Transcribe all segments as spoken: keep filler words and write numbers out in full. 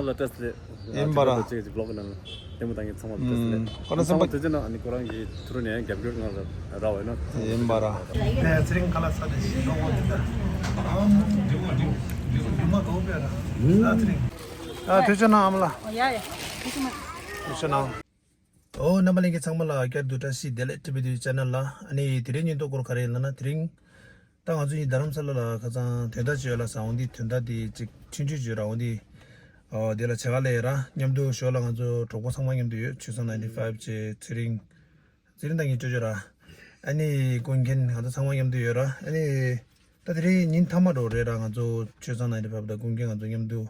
ལ་བཀྲ་ཤིས་བདེ་ལེགས། ཡིན་པ་ར། ཅིག་ཅིག་ལོག་གི་ནང་ལ་ལྟད་མོ་ལྟ་མཁན་ཚང་མ་ལ་བཀྲ་ཤིས་བདེ་ལེགས། ཨུམ། ཁོ་ན་སེམས་པ། ཚང་མ་དུས་ཚོད་ནང་ཨ་ནི་ཁོ་རང་གི་ཐུ་རུ་ནས་རྒྱབ་སྐྱོར་ང་ལ་རག་པ་ཡིན་ན། ཡིན་པ་ར། ནས་ཚེ་རིང་ཁ་ལག་ཟ་དེ་ཞིག་ལོག་འོང་དེ་ལྟ། ཨམ། རྒྱུ་མ་གོ་བས་ར། ཨུམ། ད་ཚེ་རིང་། ཨ་དུས་ཚོད་ནང་ཨ་མ་ལ། ཨོ་ཡ་ཡ། དུས་ཚོད་ནང་། དུས་ཚོད་ནང་། ཨོ་རྣམ་པ་ལྷན་རྒྱས་ཚང་མ་ལ་བསྐྱར་དུ་བཀྲ་ཤིས་བདེ་ལེགས། ཊི་བི་དུས་ཆེ་ནལ་ལ། ཨ་ནི་དེ་རིང་ཉིན་ཐོ་སྐོར་ག་རེ་ཡིན་ལབ་ན། དེ་རིང་ད་ང་ཚོ་ཡིན་རྡ་རམ་ས་ལ་ལ་ཁ་སང་དོན་དག་ཅིག་ཡོད་ལ་ས། འོ་འདི་དོན་དག་དེ་ཅིག་ཆུང་ཆུང་ཅིག་ཡོད་ར། འོ་འདི་ཨོ་དེ་ལ་བྱེད་ག་ལས་ཡོད་ར། མཉམ་དུ་ཞོར་ལ་ང་ཚོ་གྲོགས་པོ་ཚང་མ་མཉམ་དུ་ཡོད། ཆོས་བཟང་ནའིན་ཊི་ཕའིབ་བྱས། ཚེ་རིང་། ཚེ་རིང་ད་ངས་ཅོ་ཅོ་ར། ཨ་ནི་ཀུན་མཁྱེན་ང་ཚོ་ཚང་མ་མཉམ་དུ་ཡོད་ར། ཨ་ནི་ད་དེ་རིང་ཉིན་མཐའ་མ་འགྲོ་རེད་ར། ང་ཚོ་ཆོས་བཟང་ནའིན་ཊི་ཕའིབ་དང་ཀུན་མཁྱེན་ང་ཚོ་མཉམ་དུ།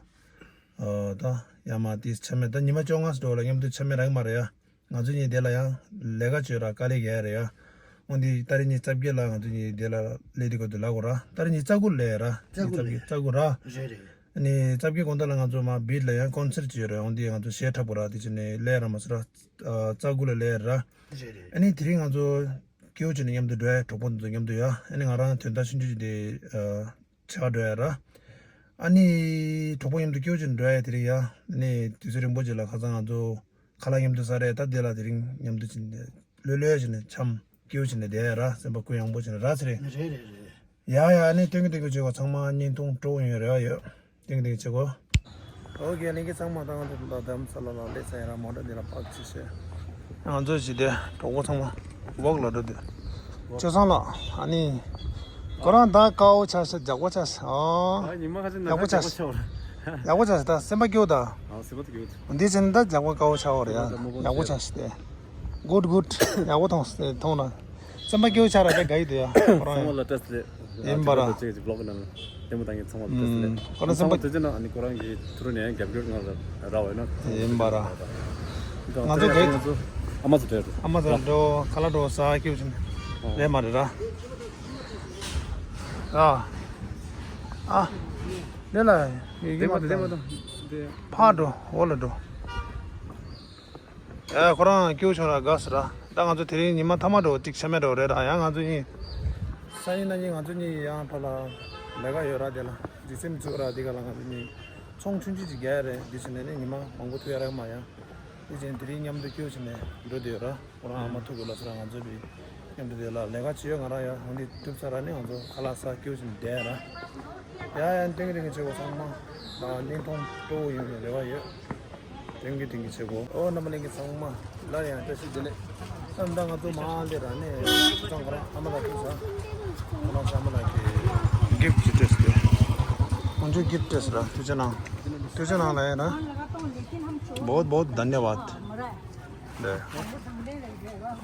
ཨ་ད་ཡ་མ་དེ་ཆ་མེད་ད་ཉི་མ་བཅོ་ལྔ་འགྲོ་ལ་མཉམ་དུ་ཆ་མེད་རག་མ་རེད་ཡ། ང་ཚོ་གཉིས་དེ་ལ་ཡང་ལས་ཀ་བྱོས་ར། དཀའ་ལས་རྒྱག་ཡ་རེད་ཡ། འོན་ཏེ་ཏ་རིག་ཉིན་རྩ་བརྒྱད་ལ་ང་ཚོ་གཉིས་དེ་ལ་ལས་དེ་གོ་དུ་ལ་གོ་ར། ཏ་རིག་ཉིན་རྩ་དགུ་ལས་ར། རྩ་དགུ་ལས། རྩ་དགུ་ར། རེད་རེད། ཨ་ནི་རྩ་བརྒྱད་དགོང་དག་ལ་ང་ཚོ་མ་བིཊ་ལ་ཡང་ཀོན་སར་ཊི་བྱོས་ར། འོན་ཏེ་ང་ཚོ་གཞས་འཁྲབ་གོ་ར། དེ་བྱས་ནས་ལས་ར་མ་ཟེར་ར། རྩ་དགུ་ལ་ལས་ར། རེད་རེད། ཨ་ནི་དེ་རིང་ང་ཚོ་སྐྱིད་པོ་བྱས་ནས་མཉམ་དུ་འགྲོ་ཡ། གྲོགས་པོ་འདི་ཚོ་མཉམ་དུ་ཡ། ཨ་ནི་ང་རང་དོན་དག་ཆུང་ཆུང་ཅིག་དེ་བྱ་འགྲོ་ཡ་ར། ཨ་ནི་གྲོགས་པོ་མཉམ་དུ་སྐྱིད་པོ་བྱས་ནས་འགྲོ་ཡ་དེ་རིང་ཡ། ཨ་ནི་དུས་ཚོད་རིང་པོ་ཅིག་ལ་ཁ་སང་ང་ཚོ་ཁ་ལག་མཉམ་དུ་ཟ་རེད། ད་དེ་ལ་དེ་རིང་མཉམ་དུ་ཅིག་ལོས་ལོས་བྱས་ནས་འཆམ་སྐྱིད་པོ་བྱས་ནས་བསྡད་ཡ་ར། སེམས་པ་སྐུ་ཡངས་པོ་བྱས་ནས་ར་ཚེ་རིང་། རེད་རེད་རེད། ཡ་ཡ། ཨ་ནི་སྟོན་གི་སྟོན་གི་བྱེད་གོ། ཚང་མ་བརྙན་ཐུང་སྤྲོ་པོ་ཡོང་རེ་བ་ཡོད། སྟོན་གི་སྟོན་གི་བྱེད་གོ། ཨོ་ཁེ། ལྷན་རྒྱས་ཚང་མ་ད་ང་ཚོ་ད་རྡ་རམ་ས་ལ་ལ་སླེབས་ཚར་ཡིན་ར། མོ་ཊ་འདི་ལ་པག་ཅིག་བྱས། ང་ཚོ་ཞི་བདེ་གྲོགས་པོ་ཚང་མ་ཝོག་ལ་འགྲོ་དུས། ཆོས་བཟང་ལགས། ཨ་ནི་ཁོ་རང་ད་དཀར་པོ་ཆགས་ཤག་རྒྱགས་པ་ཆགས་ཤག་ཨོ། ཨ་ཉི་མ་ཁ་ཅིག་ཡག་པོ་ཆགས་ཤག་ཡག་པོ་ཆགས་ཤག་ད་སེམས་པ་སྐྱིད་པོ་ད། ཨ་སེམས་པ་སྐྱིད་པོ་ད། འདི་བྱས་ན་ད་རྒྱགས་པ་དཀར་པོ་ཆགས་པ་རེད་ཡ། ཡག་པོ་ཆགས་ཤག་སྟེ། གུཌ་གུཌ། ཡག་པོ་མཐོང་མཐོང་ན། སེམས་པ་སྐྱིད་པོ་ཆགས་ར། དེ་དགའ་ཡི་འདུག་ཡ། ཁོ་རང་ཡིན་པ་ར། ཡིན་པ་ར། ཅིག་ཅིག་ལོག་གི་ནང་ལ་ལྟད་མོ་ལྟ་མཁན་ཚང་མ་ལ་བཀྲ་ཤིས་བདེ་ལེགས། ཁོ་རང་སེམས་པ། ཚང་མ་དུས་ཚོད་ནང་ཨ་ནི་ཁོ་རང་གི་ཐུ་རུ་ནས་རྒྱབ་སྐྱོར་ང་ལ་རག་པ་ཡིན་ན། ཡིན་པ་ར། ང་ཚོ་ག་ང་ཚོ་ཨ་མ་ཚོ་འཕྲད་རེད། ཨ་མ་ཚོ་འགྲོ་ཁ་ལག་འགྲོ་ཟ་སྐྱིད་པོ་ཅིག་རེད་མ་རེད་ར། ཨ། ཨ། ལེ་ལ་ཡི་གེ་མ་དང་། ཕར་འགྲོ་འོག་ལ་འགྲོ། ཨ་ཁོ་རང་སྐྱིད་པོ་བྱུང་ར་དགའ་སོང་ར། ད་ང་ཚོ་དེ་རིང་ཉི་མ་མཐའ་མ་འགྲོ་གཅིག་ཆ་མེད་འགྲོ་རེད་ར། ཡང་ང་ཚོ་གཉིས་སང་ཉིན་གནངས་ཉིན་ང་ཚོ་གཉིས་ཡང་ཕར་ལ་ལས་ཀ་ཡོད་ར། དེ་ལ་འདི་སེམས་ཚུགས་ར། དེ་ག་ལ་ང་ཚོ་གཉིས་ཚོང་ཆུང་ཆུང་ཅིག་རྒྱག་རེད། འདི་བྱས་ནས་ནི་ཉི་མ་མང་པོ་ཐུག་ཡ་རག་མ་ཡ། དེ་བྱས་དེ་རིང་མཉམ་དུ་སྐྱིད་པོ་བྱས་ནས་འགྲོ་བསྡད་ཡོད་ར། ཁོ་རང་ཨ་མ་ཐུག་དགོས་ལབ་སོང་ར། ང་ཚོ་བི་མཉམ་དུ་དེ་ལ་ལས་ཀ་བྱེད་ཡོད་ང་རང་ཡ། འོ་འདི་གྲུབ་ཚར་ར་ནི་ང་ཚོ་ཁ་ལག་ཟ་སྐྱིད་པོ་བྱས་ནས་བསྡད་ཡ་ར། ཡ་ཡ། ཏིང་རིང་གི་བྱེད་སྒོ་ཚང་མ་ལ་བརྙན་ཐུང་སྤྲོ་པོ་ཡོང་བའི་རེ་བ་ཡོད། ཏིང་གི་ཏིང་གི་བྱེད་སྒོ། ཨོ་རྣམ་པ་ལྷན་རྒྱས་ཚང་མ་སླར་ཡང་བཀྲ་ཤིས་བདེ་ལེགས། ཨ་ད་ང་ཚོ་མ་ལེ་ར་ནས་ཚང་ག་ར་ཨ་མ་ལགས་ཐུག་ས། ཁོ་རང་ཚོ་ཨ་མ་ལགས་ཀྱི་གིཕ་ཊི་སྤྲད་ཟེར། ཁོང་ཚོས་གིཕ་ཊི་སྤྲད་ཟེར་ར། ཐུགས་རྗེ་གནང་། ཐུགས་རྗེ་གནང་ལ་ཡ་ར། बहुत बहुत धन्यवाद། ལེ།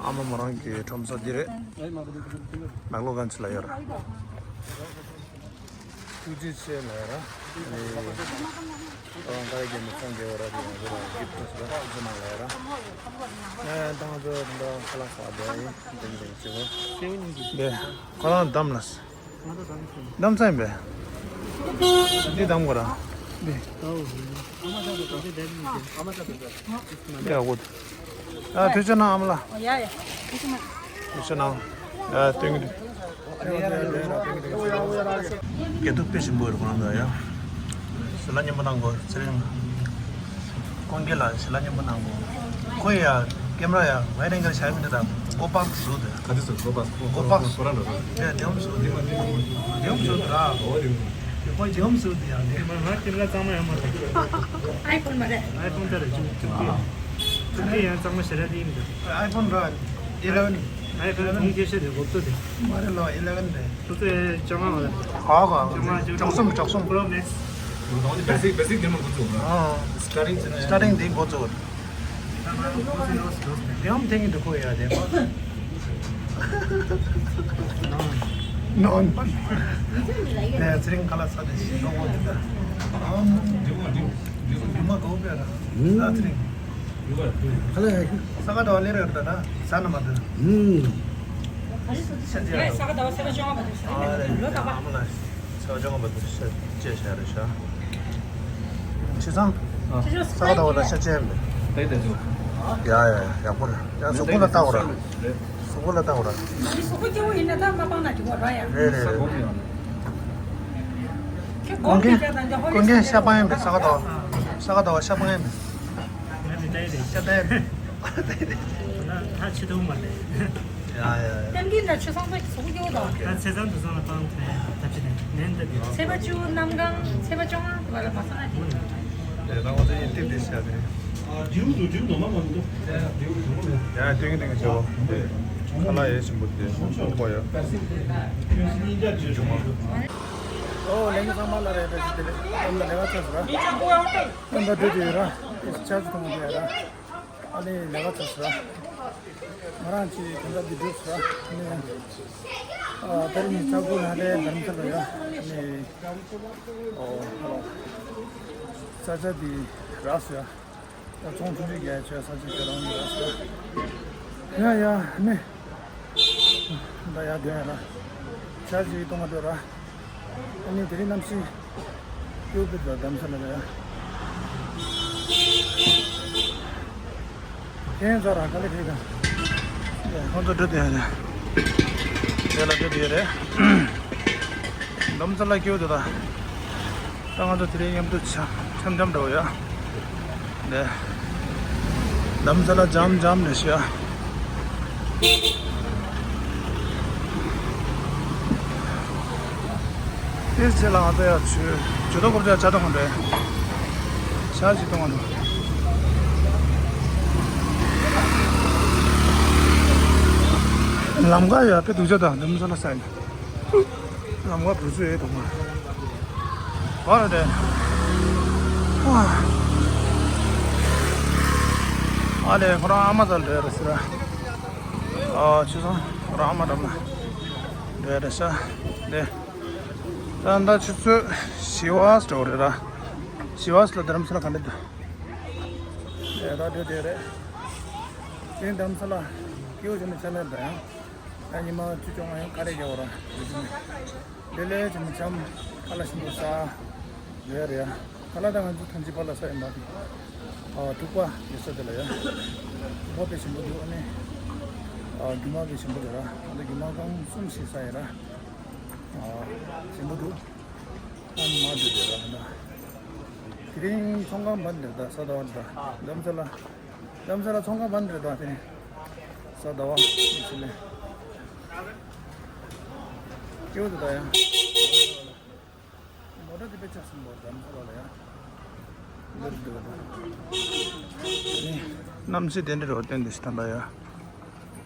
ཨ་མ་མོ་རང་གི་ཁྲོམ་ས་འདི་རེད། མེག་ལོ་གྷན་ཇི་ལ་ཡོད་ར། ཐུགས་རྗེ་ཆེ་ལ་ཡ་ར། ཨེ། ཁོ་རང་ད་རེས་ཀྱི་མི་ཚང་གི་འོ་ར་དེ་ཡང་འདི་ལ་གིཕ་ཊི་སྤྲད་ཟེར་ར། ཐུགས་རྗེ་གནང་ལ་ཡ་ར། ཨེ་ད་ང་ཚོ་འདི་ཁ་ལག་ཟ་བསྡད་ཡིན། འདི་འདི་ཅི་གོ། འདི་ཁོ་རང་བདམས་ལ། བདམས་ཚར་ཡིན་པས། འདི་བདམས་དགོས་ར། འདི། འདི་ཡག་པོ་འདུག་ཨ་ཐུགས་རྗེ་གནང་ཨ་མ་ལགས། ཡ་ཡ། ཐུགས་རྗེ་གནང་། ཐུགས་རྗེ་གནང་། ཡ་སྟོན་གྱི་འདུག་དགེ་ཐུག་དཔེ་ཞིམ་པོ་ཡོད་རེད་ཁོ་རང་ཚོ་ཡ། ཞལ་ལག་མཉེས་པོ་གནང་གོ། ཚེ་རིང་། ཀུན་མཁྱེན་ལགས་ཞལ་ལག་མཉེས་པོ་གནང་གོ། ཁོ་ཡ་ཀེམ་ར་ཡ་ཝའིཌ་ཨེང་གལ་བྱ་མི་འདུག་ད་ཀོ་པག་བཟོ་དེ། ག་དུས་སུ་ཀོ་པག་ཀོ་པག་ཁོ་རང་འགྲོ་ར། ཡ་དེའམ་བཟོ་དེ་མ་དེ་དེའམ་བཟོ་དེ་ར། ཨོ་དེ་མ། དེ་ཁོ་དེའམ་བཟོ་དེ་ཡ་དེ། ང་ཀེམ་ར་གཙང་མ་ཡང་མ་རེད། ཨའི་ཕོན་མ་རེད། ཨའི་ཕོན་ད་རེད། བཅུ་བཅུ་གཅིག་ཡང་གཙང་མ་ཞེ་དྲག་དེ་ཡིན་འདུག་ཨའི་ཕོན་ར། ཨི་ལེ་ཝན། ཨའི་ཕོན་ཐུང་སྐད་ཆ་དེ་གོ་ཐུབ་དེ། མ་རེད་ལོ། ཨི་ལེ་ཝན་རེད། ཁོ་ཚོས་བཅོ་ལྔ་བ། ཧ་གོ། བཅོ་ལྔ། བཅུ་གསུམ། བཅུ་གསུམ། པོ་རོ་མེགས། འོ་དེ་བེ་སིག་བེ་སིག་དེ་མ་འགོ་བཙུགས་ར། ཨ། སི་ཊར་ཊིང་དེ་འགོ་བཙུགས། དེའམ་ཐེངས་ཀྱི་འདུག་གོ་ཡ་དེ། ནོན། ནས་ཚེ་རིང་ཁ་ལག་ཟ་དེ་ཞིག་ལོག་འོང་དེ། ཨམ། རྒྱུ་མ་རྒྱུ་རྒྱུ་མ་གོ་བས་ར། ད་ཚེ་རིང་། ཁ་ལག་ཡ་ཞུ། ས་ག་ཟླ་བ་སླེབས་རེད་ད་ད་ཟ་ན་མ་ད། ཧུམ། ས་ག་ཟླ་བ་ཚེས་པ་བཅོ་ལྔ་མ་གཏོགས་ཟ་ཡ་མེད། ལོ་རྟག་པ། ཨ་མ་ལགས། ས་ག་ཟླ་བ་ཚེས་པ་བཅོ་ལྔ་མ་གཏོགས་ཤ་བཅད་བྱས་རེད་ཤག་ཨ། ཆེ་ཚང་། ཨ། ས་ག་ཟླ་བ་ལ་ཤ་བཅད་མེད། ད་ཡིན་ད་ཡིན། ཡ་ཡ་ཡ་ཡག་པོ་རེད། ཡ་གཟུགས་པོ་ལ་བལྟ་དགོས་ར། རེད། གཟུགས་པོ་ལ་བལྟ་དགོས་ར། འདི་གཟུགས་པོ་སྐྱིད་པོ་ཡིན་ན་ད་མ་སྤང་ན་འགྲིག་གོ་ར་ཡ། རེད་རེད་རེད། ཁྱེད་ཀོན་ཀན་ཀོན་ཀན་ཤ་སྤང་ཡིན་པས་ས་ག་ཟླ་བ། ས་ག་ཟླ་བ་ཤ་སྤང་ཡ་མེད། ང་རེ་ལྟ་ཡི་རེད། ཤ་ལྟ་ཡ་མེད། ད་ད་ཆེ་དུང་མ་རེད། ཡ་ཡ་ཡ། ཏན་ཏན་ད་ཆུ་སང་ཚ་གི་སོང་སྐྱོ་ད། ད་ཚེ་ཚང་དུ་སང་ལ་སྤང་ཐུབ་ད་ཅི་ནས་ནན་ད་དེ། ཚེས་པ་བཅུ་གནམ་གང་ཚེས་པ་བཅོ་ལྔ་དེ་བ་ལ་མ་སང་ཨ་དེ། ཡ་ད་ང་ཚོ་ཡིན་ཏིག་ཏིག་ཤ་རེད། ཡ་ཏིང་ཏིང་ཆེ་བ། ཁ་ལག་ཡས་ཞིམ་པོ་དེ་ཐུག་པ་ཡ། ཨོ་ལེགས་ཚང་མ་ལ་རེད་རེད་ཞིག་དེ་ལས་ཨམ་ལ་ལེགས་ཚང་ཟེར་ར། ཨམ་ད་འགྲོ་དེ་ཡོད་ར། ཨེ་ཆ་ཚ་གཏོང་དེ་ཡོད་ར། ཨ་ལེ་ལེགས་ཚང་ཟེར་ར། ང་རང་ཅིག་གང་ལྟར་འདི་འགྲོ་ཟེར་ར། ཨ་ནི་ཨ་ད་རིང་ནི་ཚ་གུ་ན་ལེ་དམ་ཚ་ལ་ཡ། ཨ་ནི་ཨོ་ས་ཆ་འདི་རག་ཟེར་ར། ད་ཚོང་མཐུན་སྒྲིལ་རྒྱག་ཆོག་ས་ཆ་ཁྱོད་རང་གི་ར་ས། ཡ་ཡ་ནི། ད་ཡ་དེ་ཡ་ར། ཆར་ཅིག་གཏོང་བ་འགྲོ་ར། ཨ་ནི་དེ་རིང་གནམ་གཤིས། སྐྱོ་པོ་འདུག་དམ་ས་ལ་ར། ཁྱེད་ཚོ་ར་ག་ལེ་ཁེལ་དང་། ཁོང་ཚོ་འགྲོ་དེ་ཡ་ར། དེ་ལ་འགྲོ་དེ་ཡ་རེད། དམ་ས་ལ་སྐྱོ་དེ་ད། ད་ང་ཚོ་དེ་རིང་མཉམ་དུ་འཆམ་འཆམ་འཆམ་འགྲོ་ཡ། ནས། དམ་ས་ལ་འཇམ་འཇམ་ནས་ཤ། དེ་ཚེ་ལ་ང་ཚོ་ཡ་ཆུ་ཆུ་ཏོ་ཀོབ་ཅ་ཆ་ཏོ་ཧོན་རེད། ཤ་ཅི་ཏོ་ང་ཚོ། ལམ་ཁ་ཡ་དཔེ་སྡུག་ཅག་དང་དམ་ས་ལ་ས་ཡིན། ལམ་ཁ་བུ་ཚོ་ཡོད་དུ་མ། བར་རེད། ཨ་ལེ་ཁོ་རང་ཨ་མ་ཚ་ལ་རེད་རེད་ཟེར། ཨ་ཆུ་སོང་ཁོ་རང་ཨ་མ་འགྲམ་ལ་རེད་རེད་ཤ། ལེ། ད་ད་ཆུ་ཚོད་བཞི་བ་སྤྲོ་རེད་ར། བཞི་བ་ལ་དྷ་རམ་ས་ལ་ག་འདྲ་འདུག་ལེ་ད་འདྲ་དེ་རེད། དེ་དྷ་རམ་ས་ལ་སྐྱིད་པོ་བྱས་ནས་ཆ་ལེ་འདྲ་ཡང་། ད་ཉི་མ་བཅུ་བཅོ་ལྔ་ཡང་ཁ་རས་རྒྱག་འོ་ར། དེ་ལས་ཅི་མི་འཆམ་ཁ་ལག་ཞིམ་པོ་ཟ། རེད་རེད། ཁ་ལག་ད་ང་ཚོ་ཐང་ཅིག་ཕར་ལ་ཟ་ཡིན་པ་དེ། ཨ་དྲུག་པ་ཡོད་ས་དེ་ལ་ཡ། དྲུག་པ་དཔེ་ཞིམ་པོ་འདུག་ཨ་ནི། ཨ་རྒྱུ་མ་དཔེ་ཞིམ་པོ་འདུག་ར། ཨ་ནི་རྒྱུ་མ་གང་གསུམ་ཞིག་ཟ་ཡིན་ར། ཨ་ཞིམ་པོ་འདུག་ཨ་ནི་མ་འདུག་རེད་ར་ད། དེ་རིང་ཚོང་ཁང་བན་དེ་ད་ས་ད་བ་ད་རྡ་རམ་ས་ལ། རྡ་རམ་ས་ལ་ཚོང་ཁང་བན་དེ་ད་དེ་རིང་། ས་ད་བ་ཕྱི་ལེ། སྐྱིད་པོ་འདུག་ད་ཡ། མོ་ཊ་དེ་དཔེ་ཆ་སིམ་པོ་དམ་ཚ་ལ་ལ་ཡ། འདི་འདུག་ད། གནམ་གཤིས་དེ་འདྲ་རོ་བསྟན་དེ་ཤི་ཐམ་པ་ཡ།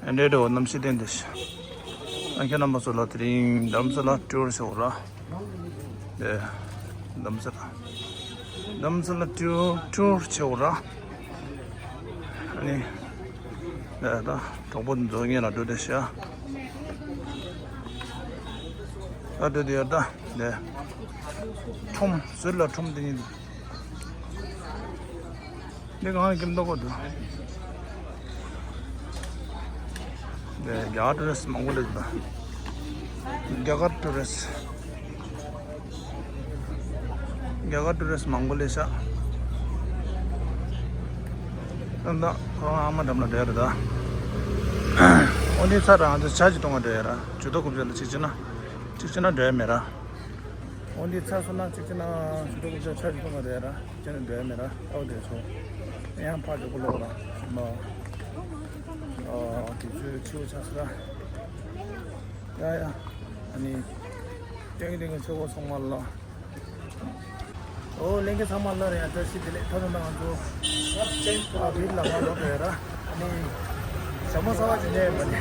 ཨེ་འདྲ་རོ་གནམ་གཤིས་བསྟན་དེ་ཤི། ཨ་ཁྱེད་རྣམ་པ་ཚོ་ལ་དེ་རིང་དམ་ཚ་ལ་ཊུར་ཞོག་ར། དེ། དམ་ཚ་ལ། དམ་ཚ་ལ་ཊུར་ཊུར་ཞོག་ར། ཨ་ནི། ད་ད་གྲོགས་པོ་འཛོ་ངེད་ལ་འགྲོ་དེ་ཤ། ད་འགྲོ་དེ་ཡོད་ད་དེ། ཁྲོམ་ཟུར་ལ་ཁྲོམ་དེ་ཉིད། འདི་གང་ལ་ཀིམ་ཏོག་གོ་འདུག་དེ་རྒྱ་གར་ཊུ་རི་སི་མང་པོ་ལ་འདུག་རྒྱ་གར་ཊུ་རི་སི། རྒྱ་གར་ཊུ་རི་སི་མང་པོ་སླེབས་ཤག་ད་ལྟ་ཁོ་རང་ཨ་མ་འགྲམ་ལ་བསྡད་རེད་ད། འོ་འདི་ཚར་རང་ཚོ་ཇ་ཅིག་གཏོང་བ་འགྲོ་ཡ་ར། ཇུས་གཏོགས་རྐུབ་ཅག་ལ་གཅིག་བྱས་ན། གཅིག་བྱས་ན་འགྲོ་ཡ་མེད་ར། འོ་འདི་ཚར་སོང་ན་གཅིག་བྱས་ན་ཇུས་གཏོགས་རྐུབ་ཅག་ཇ་ཅིག་གཏོང་བ་འགྲོ་ཡ་ར། བྱས་ན་འགྲོ་ཡ་མེད་ར། ཨའོ་དེ་ཚོ། ཡང་ཕར་འགྲོ་གི་ལོག་ར། མ། ཨ་དེ་ཚོའི་ཆེ་བོ་ཆགས་སོང་ར། ཡ་ཡ། ཨ་ནི། ཏེང་ཏེང་ཆོག་གོ་སོང་མ་ལ། ཨོ་ལྷན་རྒྱས་ཚང་མ་ལ་རེ་ཡ་བཀྲ་ཤིས་བདེ་ལེགས། ཐོག་མར་ང་ཚོ་ཨ་བིར་ལ་མ་ལོག་པའི་ར་ཨ་ནི་ཞྭ་མོ་གསར་པ་ཅིག་ལེན་པ་ནི་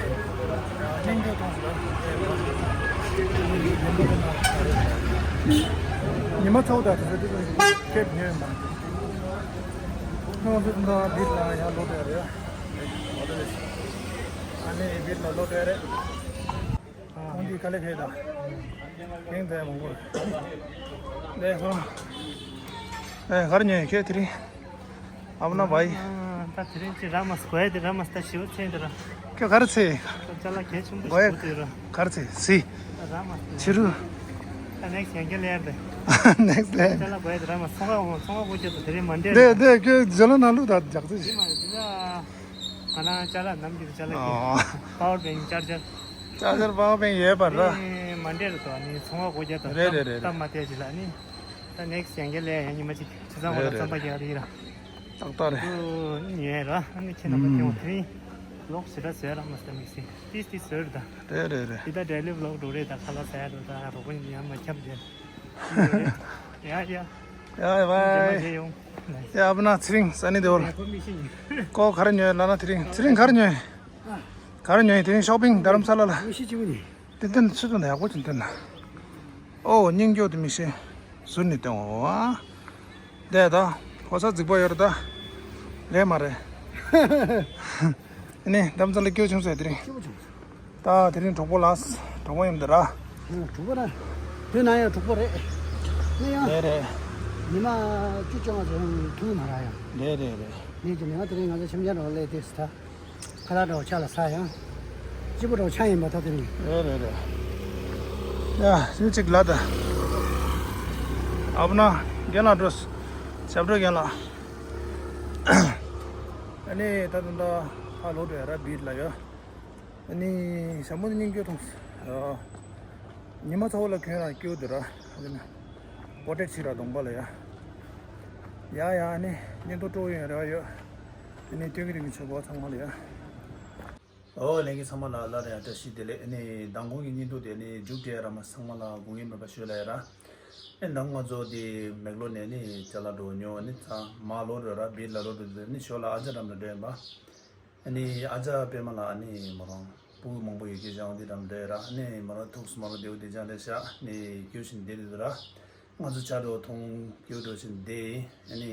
སྙིང་རྗེ་གཏོང་ཟེར་ཉི་མ་ཚ་བོ་དང་དེ་ཚོ་དེ་ཚོ་སྐེད་ཉོས་མ་ང་ཚོ་ད་བིར་ལ་ཡ་ལོག་པའི་རེད། ཨ་ནི་བིར་ལ་ལོག་པའི་རེད། ཁོང་འདི་དཀའ་ལས་ཁེལ་དང་། ཁེང་དེ་མང་པོ། ལས་ཁོ། ཨེ་གར་ཉོས་ཁྱོད་དེ་རིང་། ཨ་མ་ན་བའི། ད་དེ་རིང་ཅི་ར་མ་སྐོ་ཡ་དེ་ར་མ་ད་ཞིབ་ཚན་དེ་ར། ཁྱོད་གར་ཚེ། ད་ཅ་ལག་གལ་ཆེན་པོ་སྐོ་ཡ་ཞིག་དེ་ར། གར་ཚེ་སི། ར་མ་ཕྱི་རུ། ད་ནེག་སི་ཡང་གལ་ལེར་དེ། ནེག་སི་ལེར། ཅ་ལག་སྐོ་ཡ་དེ་ར་མ་སོང་ག་འོང་སོང་ག་འོང་ཁྱོད་ད་དེ་རིང་མ་འདྲེ། དེ་དེ་ཁྱོད་ཇོ་ལོ་ན་ལུ་ད་རྒྱག་ཚེ་ཞིག་དེ་མ་རེད་དེ་ལ། ང་རང་ཅ་ལག་ནམ་རྒྱུན་ཅ་ལག་གི་ཨོ། པ་ཝར་བེང་ཅར་ཇར། ཅར་ཇར་པ་ཝར་བེང་ཡོད་པ་ར། ཨེ་མ་འདྲེ་རེད་དོ་ནི་ཚོང་བ་སྒོ་རྒྱག་དང་རེད་རེད་རེད་སྟབས་མ་བདེ་ཅི་ལ་ནི། next ཡང་བསྐྱར་ལས་ཡང་ཉི་མ་གཅིག་ཆུ་ཚང་བ་ལ་རེད་རྩམ་པ་རྒྱག་རེད་ར། ཏག་ཏག་རེད། ཨོ་ཉེ་ར་ཨ་ནི་ཁྱེད་རྣམ་པ་ཁྱེད་འོ་དེ་རིང་ལོག་ཞེ་དྲག་བཟོས་ར་མ་སྟ་མིག་སི་ཏིས་ཏིས་བཟོས་ར་ད། རེད་རེད་རེད། འདི་ད་ཌེ་ལི་བི་ལོག་འགྲོ་རེད་ད་ཁ་ལག་ཟ་ཡ་འགྲོ་ད་རོགས་པ་ཡིན་ཡང་མ་ཁྱབ་རེད། ཡ་ཡ། ཡ་ཡ་བའི། ཡ་ཨ་བ་ན་ཚེ་རིང་ས་ནི་དེ་བོར། ཀོ་ག་རེ་ཉོས་ལ་ན་དེ་རིང་ཚེ་རིང་ག་རེ་ཉོས། ག་རེ་ཉོས་དེ་རིང་ཤོ་པིང་རྡ་རམ་ས་ལ་ལ། མི་ཤི་ཅི་མི་ནི། ཏན་ཏན་ཚུལ་དང་ཡག་པོ་ཅིག་སྟོན་ན། ཨོ་སྙིང་རྒྱོ་དེ་མི་ཤེས། ཟུར་ནས་སྟོན་འོ་ཨ། དེ་ད་ཕོ་ས་རྫིག་པོ་ཡོད་རེད་ད། རེད་མ་རེད། ཨ་ནི་འདམ་རྩ་ལ་སྐྱོ་བྱུང་ཟེར་དེ་རིང་། སྐྱོ་བྱུང་། ད་དེ་རིང་གྲོགས་པོ་ལགས་གྲོགས་པོ་ཡིན་འདི་ར། ཨ་གྲོགས་པོ་ར། དེ་ན་ཡང་གྲོགས་པོ་རེད། ནི་ཡང་། རེད་རེད། ཉི་མ་བཅུ་བཅོ་ལྔ་ཙམ་ཐུག་མ་ར་ཡང་། རེད་རེད་རེད། ནི་དེ་ནས་ང་དེ་རིང་ང་ཚོ་ཁྱིམ་རྒྱ་འགྲོ་སླེབས་དེ་སི་ད། ཁ་ལག་འདྲ་བོ་ཆ་ལ་ཟ་ཡང་། སྐྱིད་པོ་འདྲ་བོ་ཆ་ཡིན་པ་ད་དེ་རིང་། རེད་རེད་རེད། ཡ་ཞིམ་གཅིག་ལ་ད། ཨ་བུ་ན་རྒན་ལགས་འགྲོ། ཞབས་བྲོ་རྒན་ལགས། ཨ་ནི་ད་དུང་ད་ཧ་ལོ་འགྲོ་ཡ་ར་བིར་ལ་ཡོད། ཨ་ནི་ཞྭ་མོ་ནི་སྙིང་སྐྱོ་ཐོངས། ཉི་མ་ཚ་བོ་ལ་གྱོན་ར་སྐྱོ་འདུག་ར། ཨ་ནི་པོ་ཊེག་ཞིག་ར་གདོང་པ་ལ་ཡ། ཡ་ཡ་ཨ་ནི་སྙིང་སྟོབས་སྤྲོ་ཡོད་རེ་བ་ཡོད། ཨ་ནི་སྟོན་གྱི་རིང་གི་ཆོས་གོ་ཚང་མ་ལ་ཡ། ཨོ་ལྷན་རྒྱས་ཚང་མ་ལ་སླར་ཡང་བཀྲ་ཤིས་བདེ་ལེགས། ཨ་ནི་མདང་དགོང་གི་སྙིང་སྟོབས་དེ་ནི་མཇུག་སྒྲིལ་ར་མ་ཚང་མ་ལ་དགོངས་ཡངས་མེད་པ་ཞུ་ལ་ཡ་ར། ཨེ་མདང་ང་ཚོ་དེ་མེག་ལོར་ནས་ནི་ཅ་ལག་འགྲོ་ཉོ་ནི་ཚང་མ་ལོ་འགྲོ་ར་བིར་ལ་ལོ་འགྲོ་དེ་ནི་ཞོར་ལ་ཨ་ཅག་འགྲམ་ལ་འགྲོ་ཡིན་པ། ཨ་ནི་ཨ་ཅག་པད་མ་ལགས་ཨ་ནི་མོ་རང་སྤུ་གུ་མང་པོ་ཡོད་ཀྱི་བཞག་འོང་དེ་འགྲམ་འགྲོ་ཡ་ར། ཨ་ནི་མོ་རང་ཐུགས་སུ་མ་རུ་བདེ་བོ་བདེ་འཇགས་རེད་ཤག་ནི་སྐྱོ་བཞིན་བསྡད་དེ་འདུག་ར། ང་ཚོ་ཆ་འགྲོ་མཐོང་སྐྱོ་འགྲོ་བཞིན་བསྡད་ཨ་ནི།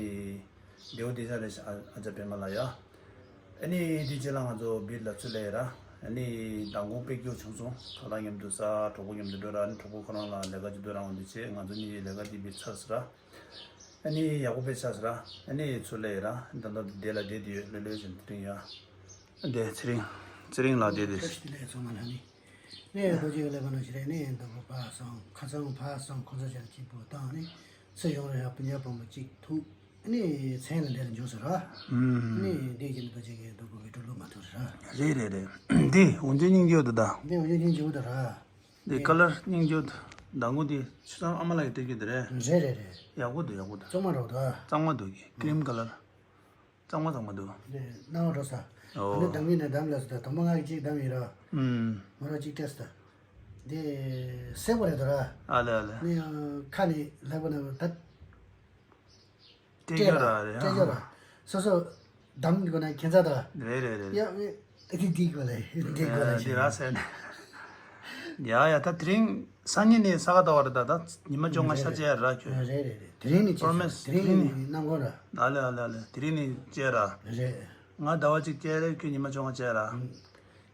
བདེ་བོ་བདེ་འཇགས་རེད་ཤག་ཨ་ཅག་པད་མ་ལགས་ཡ། ཨ་ནི་དེ་རྗེས་ལ་ང་ཚོ་བིར་ལ་ཚུར་སླེབས་ཡ་ར། ཨ་ནི་མདང་དགོང་དཔེ་སྐྱིད་བྱུང་སོང་། ཁ་ལག་མཉམ་དུ་ཟ་གྲོགས་པོ་མཉམ་དུ་འགྲོ་ར། ཨ་ནི་གྲོགས་པོ་ཁོ་རང་ལ་ལས་ཀ་ཅིག་སྡོད་རང་འོང་དུས་ཆེ་ང་ཚོ་གཉིས་ཀྱི་ལས་ཀ་དེ་བིར་ཚར་སོང་ར། ཨ་ནི་ཡག་པོ་དཔེ་ཆགས་སོང་ར། ཨ་ནི་ཚུར་སླེབས་ཡ་ར། ད་ལྟ་བདེ་ལ་བསྡད་དེ་ཡོད་ལོས་ལོས་བྱས་དེ་རིང་ཡ། བདེ་ཚེ་རིང་། ཚེ་རིང་ལགས་བདེ་བདེ། བཀྲ་ཤིས་བདེ་ལེགས་ཚང་མ་ལ་ནི། ནས་རྡོ་རྗེ་གི་ཀླད་པ་ནང་བཞིན་རེད་ནས་འདུག་གོ་ཕ་སང་ཁ་ཚང་ཕ་སང་ཁོ་ཚོ་ཅན་གཅིག་པུ་བཏང་ནས་ཚེ་ཡོང་རེ་ཡ་སྤུན་ཀྱག་བུ་མོ་གཅིག་ཐུག་ནས་མཚན་ལ་འདིར་འཇོག་ཟེར་ར། ནས་འདི་ཀྱི་རྡོ་རྗེ་གི་འདུག་གོ་བི་ཀྲུ་ལུ་མ་ཐུག་ར། རེད་རེད་རེད། འདི་འོན་ཏེ་སྙིང་རྗེ་འདུག་ད། འདི་འོན་ཏེ་སྙིང་རྗེ་འདུག་ར། འདི་ཀ་ལར་སྙིང་རྗེ་འདུག་ད་ངོ་འདི་ཆུ་ཚང་ཨ་མ་ལགས་ཀྱི་སྟེར་རྒྱུ་འདི་རེད། རེད་རེད་རེད། ཡག་པོ་འདུག་ཡག་པོ་འདུག་གཙང་མ་རོགས་འདུག་གཙང་མ་འདུག་གི་ཀི་རིམ་ཀ་ལར། གཙང་མ་གཙང་མ་འདུག་དེ་སྣང་བ་འགྲོ་ས། ཨོ། ཨ་ནི་འདམ་གྱི་ནས་འདམ་ལ་སོ་ད་དོམ་པ་ང་གི་གཅིག་འདམ་ཡིན་ར། ཨུམ། མོ་ར་གཅིག་སྤྲད་སོ་ད། དེ་སེ་བོ་རེད་དོ་ར། ཨ་ལེ་ཨ་ལེ། ནི་ཡང་ཁ་ནི་ལྷག་པ་ན་ད། སྤྲད་རྒྱུ་ར་རེད། སྤྲད་རྒྱུ་ར། སོ་སོ་འདམ་གི་ན་ཁྱེད་ཚ་ད། རེད་རེད་རེད། ཡ་ཨེ་ཨེ་དེ་དེ་གོ་ལེ་དེ་གོ་ལེ་ཨ་དེ་ར་སེ་ནས། ཡ་ཡ་ད་དེ་རིང་སང་ཉིན་ནས་ས་ག་ཟླ་བ་རེད་ད། ད་ཉི་མ་བཅོ་ལྔ་ཤར་རྗེས་ར་ཁྱོད། རེད་རེད་རེད། དེ་རིང་ནས་བྱས་པྲོ་མེ་སི་དེ་རིང་ནས་གནང་དགོས་ར། ཨ་ལེ་ཨ་ལེ་ཨ་ལེ། དེ་རིང་ནས་བྱས་ར། རེད། ང་ཟླ་བ་གཅིག་བྱས་རེད། ཁྱོད་ཉི་མ་བཅོ་ལྔ་བྱས་ར།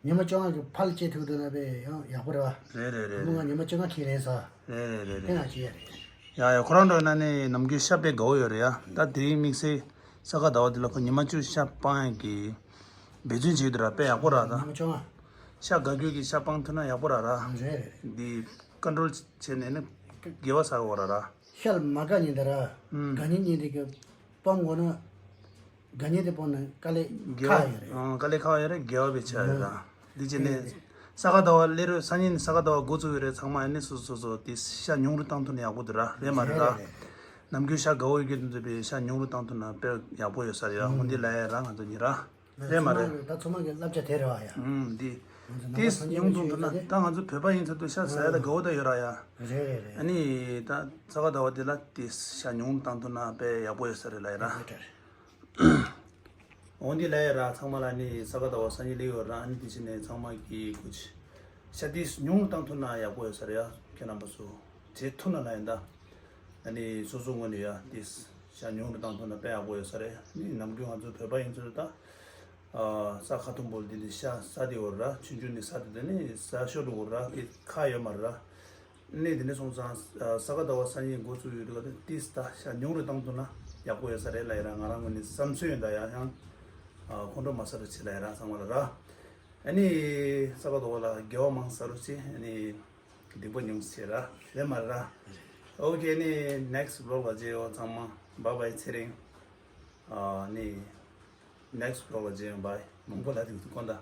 ཉི་མ་བཅོ་ལྔ་གི་ཕར་བྱས་ཐུབ་འདུག་ན་བས་ཡང་ཡག་པོ་རེད་བ། རེད་རེད་རེད། ང་ཉི་མ་བཅོ་ལྔ་ཁྱེད་རེད་ས། རེད་རེད་རེད་དེ་ང་བྱས་ཡ་རེད། ཡ་ཡ་ཁོ་རང་འགྲོ་ན་ནི་ནམ་རྒྱུན་ཤ་དཔེ་དགའ་བོ་ཡོད་རེད་ཡ། ད་དེ་རིང་དམིགས་བསལ་ས་ག་ཟླ་བ་འདི་ལ་ཁོ་ཉི་མ་བཅུ་ཤ་སྤང་ཡག་གི་འབད་བརྩོན་བྱེད་འདུག་ར། དཔེ་ཡག་པོ་ར་ད། ཉི་མ་བཅོ་ལྔ། ཤ་དགའ་རྒྱུ་གི་ཤ་སྤང་ཐུབ་ན་ཡག་པོ་ར་ར། རེད་རེད། འདི་ཀོན་ཊོལ་བྱས་ནས་ནི་དགེ་བ་བསགས་འོ་ར་ར། ཤ་མ་དགའ་ཉིན་ད་ར། ཨུམ། དགའ་ཉིན་ཉིན་དེ་གི་སྤང་དགོས་ན། དགའ་ཉིན་དེ་སྤང་ན་དཀའ་ལས་དགེ་བ་ཁག་ཡོད་རེད། ཨང་དཀའ་ལས་ཁག་ཡོད་རེད། དགེ་བ་བའི་ཆ་ཡོད་ར། འདི་བྱས་ནས་ས་ག་ཟླ་བ་སླེབས་རོགས། སང་ཉིན་ས་ག་ཟླ་བ་འགོ་བཙུགས་ཡོད་རེད། ཚང་མ་ཨ་ནི་སོ་སོ་སོ་སོ་དེ་ཤ་ཉུང་རུ་བཏང་ཐུབ་ན་ཡག་པོ་འདུག་ར། རེད་མ་རེད་ར། རེད་རེད། ནམ་རྒྱུན་ཤ་དགའ་བོ་ཡོད་རྒྱུ་དེ་ཚོ་བས་ཤ་ཉུང་རུ་བཏང་ཐུབ་ན་དཔེ་ཡག་པོ་ཡོད་ས་རེད་ཡ། འོ་འདི་ལ་ཡ་ར་ང་ཚོ་གཉིས་ར། རེད་མ་རེད། ད་ཚང་མ་གི་བསླབ་བྱ་དེ་རེད་བ་ཡ། ཨུམ་འདི། ང་ཚོ་ཏིས་ནང་པ་ཉུང་དུ་འདུག་ན་ད་ང་ཚོ་བོད་པ་ཡིན་ཚར་དུས་ཤ་ཟ་ཡ་ད་དགའ་བོ་ད་ཡོད་ར་ཡ། རེད་རེད་རེད། ཨ་ནི་ད་ས་ག་ཟླ་བ་འདི་ལ་ཏིས་ཤ་ཉུང་བཏང་ཐུབ་ན་དཔེ་ཡག་པོ་ཡོད་ས་རེད་ལ་ཡ་ར། འོ་འདི་ལ་ཡ་ར་ཚང་མ་ལ་ནི་ས་ག་ཟླ་བ་སང་ཉིན་སླེབས་ཡོད་ར། ཨ་ནི་དེ་ཕྱིན་ནས་ཚང་མ་གི་ཀུ་ཅི་ཤ་ཏིས་ཉུང་བཏང་ཐུབ་ན་ཡག་པོ་ཡོད་ས་རེད་ཡ། ཁྱེད་རྣམ་པ་ཚོ་བྱེད་ཐུབ་ན་ལ་ཡིན་ད། ཨ་ནི་སོ་སོ་ངོས་ནས་ཡ་ཏིས་ཤ་ཉུང་རུ་བཏང་ཐུབ་ན་དཔེ་ཡག་པོ་ཡོད་ས་རེད། ཨ་ནི་ནམ་རྒྱུན་ང་ཚོ་བོད་པ་ཡིན་ཚུལ་ད། ས་ཁ་ཐུམ་པོ་འདི་ནི་ཤ་ཟ་དེ་འོར་ར། ཆུང་ཆུང་ནི་ཟ་དེ་དེ་ནི་ཟ་ཤོར་དུ་འོར་ར། དེ་ཁ་ཡོད་མ་ར། ནི་དེ་ནི་སོང་ཙང་ས་ཁ་ཟླ་བ་སང་ཉིན་འགོ་བཙུགས་ཡོད་དུས་ཀ་ཏིས་ད་ཤ་ཉུང་རུ་བཏང་ཐུབ་ན་ཡག་པོ་ཡོད་ས་རེད་ལ་ཡ་ར། ང་རང་ངོས་ནས་བསམ་ཚུལ་ཡོད་ད་ཡ། ཡང་ཁོང་ཁྲོ་མ་ཟ་རུ་བྱེད་ལ་ཡ་ར་ཚང་མ་ལ་ར། ཨ་ནི་ས་ཁ་ཟླ་བ་ལ་དགེ་བ་མང་ཟ་རུ་བྱེད། ཨ་ནི་སྡིག་པ་ཉུང་ཟེར་ར་རེད་མ་ར། ཨོ་ཁེ་ནི་next vlog ལ་མཇལ་ཡོང་ཚང་མ། bye bye ཚེ་རིང་། ཨ་ནི་next vlog ལ་མཇལ་ཡོང་། bye མང་པོ་ལ་དེང་དུ་ཀོན་ད།